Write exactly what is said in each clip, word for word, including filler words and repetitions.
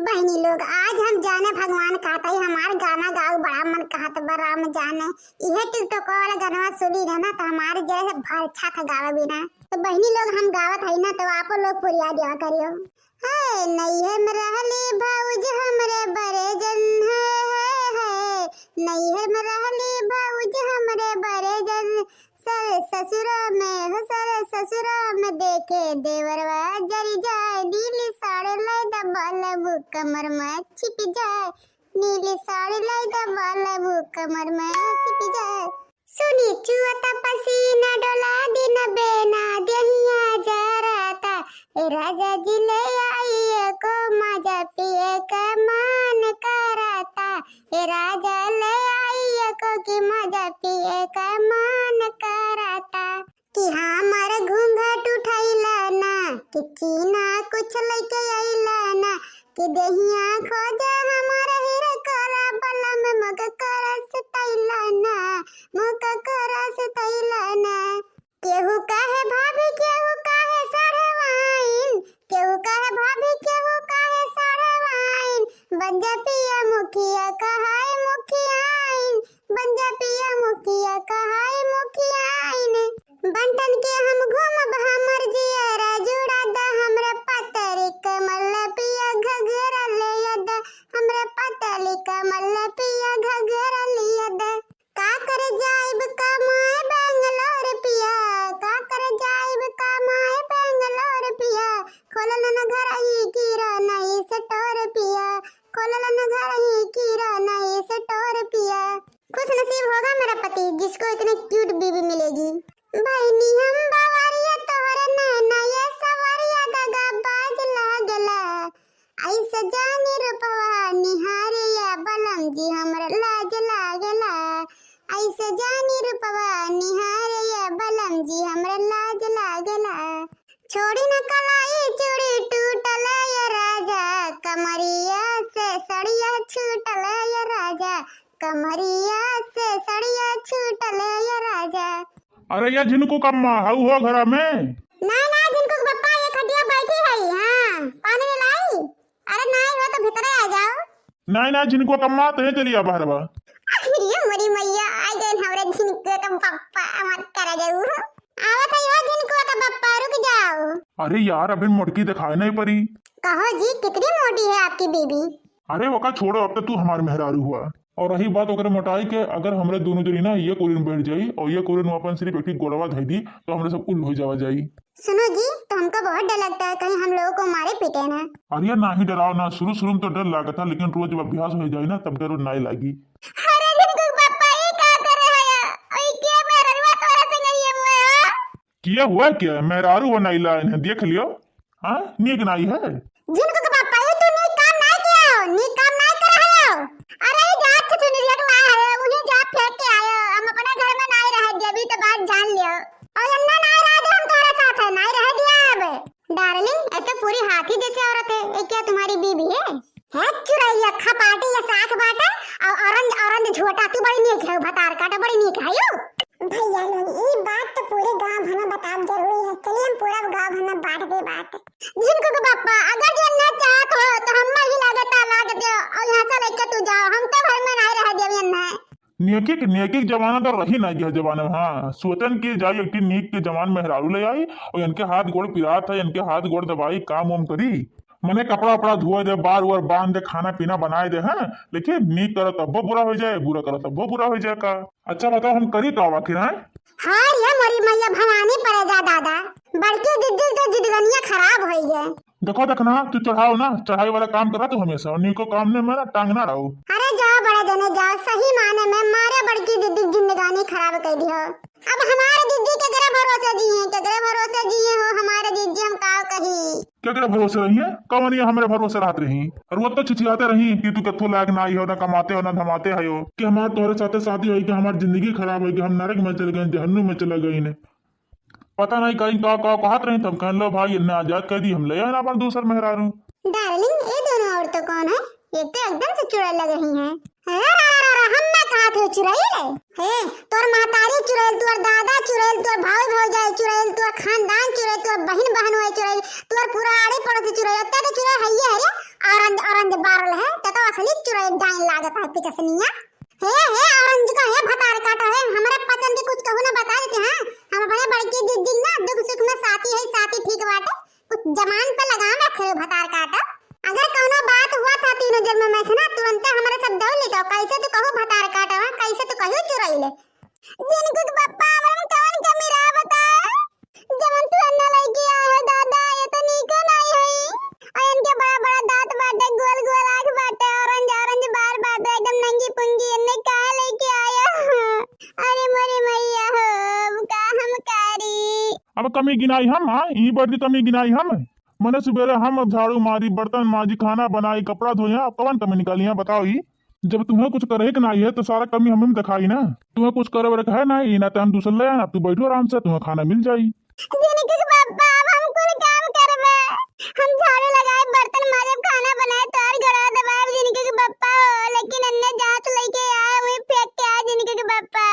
बहिनी लोग, आज हम जाने भगवान कहत हई, हमार गाना गाओ, बड़ा मन कहत बा राम जाने। इहे TikTok वाला गाना सुनी रहे ना, तो हमारे जैसे भर छात गावे बिना। तो बहिनी लोग, हम गावत हई ना, तो आपो लोग पुरिया दिया करियो। है नैहर में रहली भौज हमरे बड़े जन, है, है, है। नैहर में रहली भौज हमरे बड़े जन, सर ससुरा में हो, सर ससुरा में देखे देवरवा जरी जाए, नीली साड़ी लाई द बालबू कमर में छिप जाए, नीली साड़ी लाई द बालबू कमर में छिप जाए। सुनी चुअत पसीना डोला दिन बेना देहिया जराता, ए राजा जी ले आई एको मजा पिए के मान कराता, ए राजा ले आई एको की मजा पिए के मान कराता। कि हमार घूंघट उठैला ना, कि चीना कुछ लैके अइला ना, कि देहिया खोजा हमार हीरे कोला बलम मुख करस तैला ना, मुख करस तैला ना। केहू कहे भाभी, केहू कहे साढ़े वाइन, केहू कहे भाभी, केहू कहे साढ़े वाइन। बन जा पिया मुखिया कहाई मुखियाइन, बन जा पिया मुखिया कहाई मुखियाइन। बंटन के हम घूमब हमर जियरा जुड़ा द, हमरे पतरी कमर पिया घघरा ले द, हमरे पतली कमर पिया घघरा ले द। का करे जाइब कमाए बेंगलोर पिया, का करे जाइब कमाए बेंगलोर पिया, खोलल न घर ही किराना स्टोर पिया, खोलल न घर ही किराना स्टोर पिया। खुश नसीब होगा मेरा पति जिसको इतनी क्यूट बीवी मिलेगी। बहिनी हम बावरिया तोहरे नैना ये सवरिया दगाबाज लागला। ऐसे जानी रूपवा निहारे या बलम जी हमरे लाज लागेला। ऐसे जानी रूपवा निहारे या बलम जी हमरे लाज लागेला। छोड़ी न कलाई चूड़ी टूटल या राजा, कमरिया से सड़िया छूटल या राजा, कमरिया से सड़िया छूटल या राजा। अरे या झिनकू कम्मा, हऊ हो घरा में? नाहीं, नाहीं, झिनकू के पप्पा ये खटिया बैठी है। हाँ, पानी ले लाई? अरे नाहीं हो तो भीतरे आ जाओ। नाहीं, नाहीं, झिनकू कम्मा, तहे चली आ बहरवा। अरे मोरी मैया, आ गए हमरे झिनकू के पप्पा, मत करा जाऊ। आवत है हो झिनकू के पप्पा, रुक जाओ। अरे यार, अभी मोटकी दिखाए नहीं परी। कहो जी, कितनी मोटी है आपकी बीबी? अरे वका छोड़ो, अब तो तू हमार मेहरारू हुआ। और रही बात ओकरे मोटाई के, अगर हमरे दोनों जनी ना ये कोरी में बैठ जाई और ये कोरी में अपन सिर्फ एक गोड़वा धई दी, तो हमरे सब उल्ल हो जावा जाई। सुनो जी, तो हमको बहुत डर लगता है, कहीं हम लोगों को मारे पीटे ना। अरे नाहीं, डराओ ना, शुरू शुरू में तो डर लागत था, लेकिन रोज जब अभ्यास हो जाए ना, तब डर नाहीं लागी। अरे झिनकू के पप्पा, ये का करे है? ओए के मेहररुआ तोरा संग ये हुआ है? किया हुआ क्या? मेहरारू बनाई ला इन्हें, देख लियो। हाँ, नीक नाई है। झिनकू के पप्पा, ये तू नीक काम नाई किया हो, नीक काम नाई करा है हो। अरे, ये जात से चुनरिया के लाया है, उन्हें जात फेंक के आयो, हम अपने घर में नाई रह दिया, अभी तो बात जान लियो। और अन्ना नाई रह दे, हम तुम्हारे साथ है, नाई रह दिया अब। डार्लिंग, ये तो पूरी हाथी जैसी औरत है, ये क्या तुम्हारी बीबी है? है चुरैया, खपाटी या साख बाटा, और औरंज, औरंज झोटा, तू बड़ी नीक है, भतार काटा बड़ी नीक है यू। भैया लोग, ई बात तो पूरे गांव भर में बताब जरूरी है। चलिए हम पूरा गांव भर में बांट दे बात। झिनकू के पप्पा, अगर जे ना चाहत हो तो हम ही लागत लाग दे और यहाँ से लेके तू जाओ, हम तो घर में नहीं रह देवे ना। नेकी के, नेकी के जमाना तो रही ना यह जमाना में। हाँ, सोचन के जाई एक ठे नीक के जवान मेहरारू ले आई और इनके हाथ गोड़ पिरात है, इनके हाथ गोड़ दबाई, काम वाम करी। मने कपड़ा उपड़ा धोए दे, बार उर बांध दे, खाना पीना बनाए दे, हैं? लेकिन नीक करत तब्बो बुरा हो जाए, बुरा करत तब्बो बुरा हो जाए का? अच्छा बताओ, हम करी का आखिर, हैं? हाँ रे मोरी मैया भवानी परे जा दादा, बड़की दीदी तो जिदगनिया खराब होई गए। देखो देखना, तू चढ़ाओ ना, चढ़ाई वाला काम करा तू हमेशा, और नीको काम ने मेरा टांग ना रहो। अरे जाओ बड़े जने जाओ, सही माने में मारे बड़की दीदी जिंदगानी खराब कर दियो। अब हमारे जीजी केकरे भरोसे जिए, केकरे भरोसे जिए हो हमारे जीजी, हम का कही। केकरे भरोसे रही है? कौन ये हमरे भरोसे रहत रही? और वो तो छिछियाते रही कि तू कथो लायक ना आई हो, ना कमाते हो, ना धमाते हो, कि हमार तोहरे साथे शादी होई कि हमार जिंदगी खराब होई, कि हम नरक में चले गए, जहन्नुम में चले गए ने। पता नहीं कहीं का, का कहत रही, तब कहन लो भाई इन्हें आजाद कर दी, हम ले आए ना अपन दूसर मेहरारू। डार्लिंग, ये दोनों औरतें कौन है? ये तो एकदम से चुड़ैल लग रही हैं। अरे, अरे, अरे, अरे, हम ना कहा थे चुरैल? हे, तोर महतारी चुरैल, तोर दादा चुरैल, तोर भाई भौजाई चुरैल, तोर खानदान चुरैल, तोर बहिन बहनोई चुरैल, तोर पूरा आड़ी पड़ोसी चुरैल, ओत्ते तो चुरैल हइये है रे। Orange, orange बारल है, ते तो असली चुरैल डाइन लागत है पिचसनिया। हे, हे, orange का हे भतार काटा है, हमरे पचन के कुछ कहू ना बता देते हैं। हम अपने बड़की दीदी ना दुख सुख में साथी है, साथी ठीक बाटे। कुछ जबान पे लगाम रखे हो भतार काटा। अगर कौनो बात हुआ था तीनों जन्म में से ना, तुरंते हमरे सब दौड़ लेते हो। कैसे तू कहू भतार काटा, हाँ? कैसे तू कहू चुरैल? जिनको के पप्पा, हमरे में कौन कमी रहा बता? जवन तू अन्ना लइके आए हो दादा, ये तो नीको नहीं है। और इनके बड़ा बड़ा दांत बाटे, गोल गोल आँख बाटे, orange orange बार बाटे, एकदम नंगी पुंगी, इन्ने काहे लइके आया? अरे मोरी मैया हो, अब का हम करी? अब कमी गिनाई हम, हाँ? ई बड़ी कमी गिनाई हम? मने सुबेरे हम अब झाड़ू मारी, बर्तन माजी, खाना बनाई, कपड़ा धोई, अब कवन कमी निकाली, हाँ? बताओ ई। जब तुम्हें कुछ करे के नाई है, तो सारा कमी हमें दिखाई ना। तुम्हें कुछ करे वरे के है नाई, ना तो हम दूसर ले आए, अब तू बैठो आराम से, तुम्हें खाना मिल जाई। जिनको के पप्पा, अब हम कुल काम करबे। हम झाड़ू लगाए, बर्तन मारे, खाना बनाए, तोर गोड़वा दबाए, जिनको के पप्पा हो, लेकिन अन्ने जांच लइके आए, वही फेंक के आए, जिनको के पप्पा।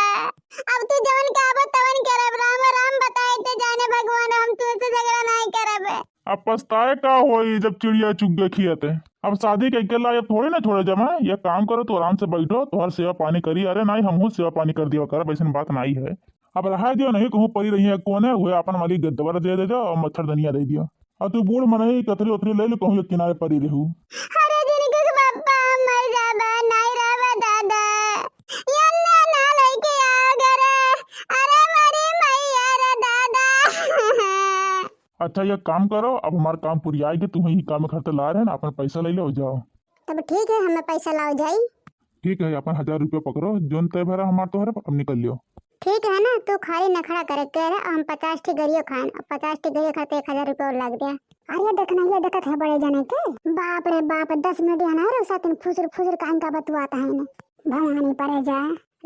अब तू जवन कहबो तवन करब, राम राम बताए, ते जाने भगवान, हम तुझसे झगड़ा नहीं करबे। अब पछताए का होई, जब चिड़िया चुग गए खियत। अब शादी के अकेला ये थोड़ी ना छोड़े जमा। ये काम करो, तू आराम से बैठो, तोहर सेवा पानी करी। अरे नाई, हमहू सेवा पानी कर दिया करब, ऐसन बात नाई है। अब रहा दियो, नहीं कहूँ परी रही है, कौन है, वह अपन वाली गद्दवर दे दे दो और मच्छरदनिया दे दियो। और तू बूढ़ मनई कथरी उथरी ले लो, कहूँ एक किनारे परी रहू। अरे जिनको के पप्पा, हम मर जाबे, नाई रहबे दादा। ये अन्ना ना लइके आओ घरे। अरे मरी मैया रे दादा। अच्छा, एक काम करो, अब हमार काम पुरियाई के तुम्हें ही काम करते ला रहे ना, अपन पैसा ले लो, जाओ। तब ठीक है, हमें पैसा लाओ जाई। ठीक है, अपन हजार रुपया पकड़ो, जोन तय भरा हमार तोहरे, अब निकल लियो। ठीक है ना, तू खाली नखड़ा करे के रहे, हम पचास ठी गरियो खाएन, और पचास ठी गरियो खाते एक हजार रुपया और लाग दिया। अरे देखना, ये देखत है बड़े जने के, बाप रे बाप, दस मिनट यहाँ ना रहो, साथ में फुसुर फुसुर कान का बतुआता है ने। भवानी परे जा।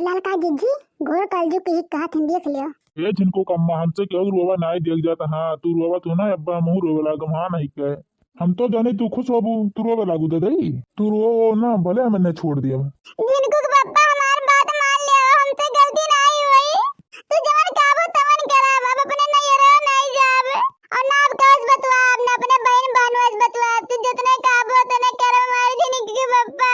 ललका जिज्जी, घोर कलजुग के ही कहत हैं, देख लियो। ए झिनको कम्मा, हमसे केहू रोवा नाई देख जाता। हाँ, तू रोवा तो ना, अब्बा हमहू रोवे लागम, हाँ नहीं के। हम तो जाने तू खुश होबू, तू रोवे लागू दे दई। तू रो ना, भले हम इन्हें छोड़ दिया। झिनको के पप्पा, हमार बात मान ले, हमसे गलती नाई हुई। तू जवन कहबो तवन करब, अब अपने नैहरा नाई जाब। और ना अब कहस बतुआब, ना अपने बहन बहनों से बतुआब। तू जितने कहबो उतने करब, हमार झिनको के पप्पा।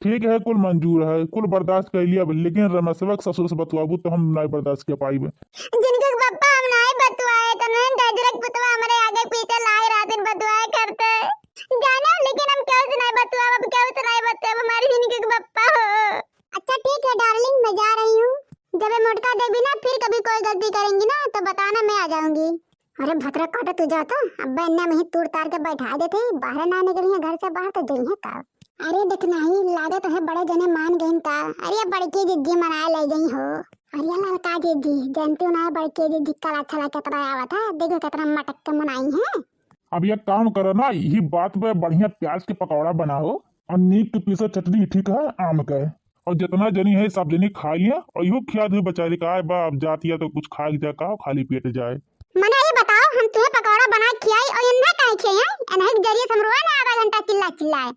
ठीक है, कुल मंजूर है, कुल बर्दाश्त कर लिया, लेकिन रमेशवा के ससुर से बतवाबू तो हम नाई बर्दाश्त कर पाइब। झिनको के पप्पा, हम नाई बतवाए, तो नहीं गजरक पुतवा हमरे आगे पीछे लाई रात दिन बतवाए करते। जाने, लेकिन हम केहू से नाई बतवाब, अब केहू से नाई बतवाब, हमार झिनको के पप्पा हो। अच्छा ठीक है darling, मैं जा रही हूँ। जब ये मोटका देवी ना फिर कभी कोई गलती करेंगी ना तो बताना, मैं आ जाऊंगी। अरे भतरा काटा, तू जा तो, अब इन्ना में ही तूड़ तार के बैठा देते ही, बाहर ना निकली है घर से बाहर तो जइहे का। अरे देखना ही, लागत है बड़े जने मान गईन का। अरे बड़की जिज्जी मनाए ले गई हो। अरे ललका जिज्जी, जानती हो ना बड़की जिज्जी कल अच्छा लगा कितना आवत है, देखो कितना मटक के मनाई है। अब एक काम करो ना, यही बात पे बढ़िया प्याज के पकौड़ा बनाओ और नीक के पीसो चटनी, ठीक है, आम के। और जितना जनी है सब जनी खा लिया और इहो खिया दे बेचारी का बा, अब जातिया तो कुछ खा के जा का खाली पेट जाए। मने ये बताओ, हम तुम्हें पकौड़ा बना के खियाई और इन्हें काहे खियाई? इन्हें के जरिए से हमरो ना आधा घंटा चिल्ला चिल्लाए।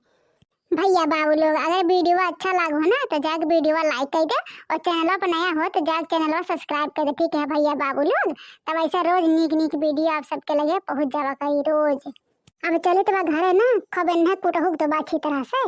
भैया बाबू लोग, अगर video अच्छा लागो हो ना तो जाके video like कर दे और channel पर नया हो तो जाके channel subscribe कर दे, ठीक है भैया बाबू लोग। तब ऐसे रोज नीक नीक video आप सबके लगे पहुँच जावा करी रोज। अब चले तो बा घरे ना, खूब इन्हें कुटहुक तो बा अच्छी तरह से।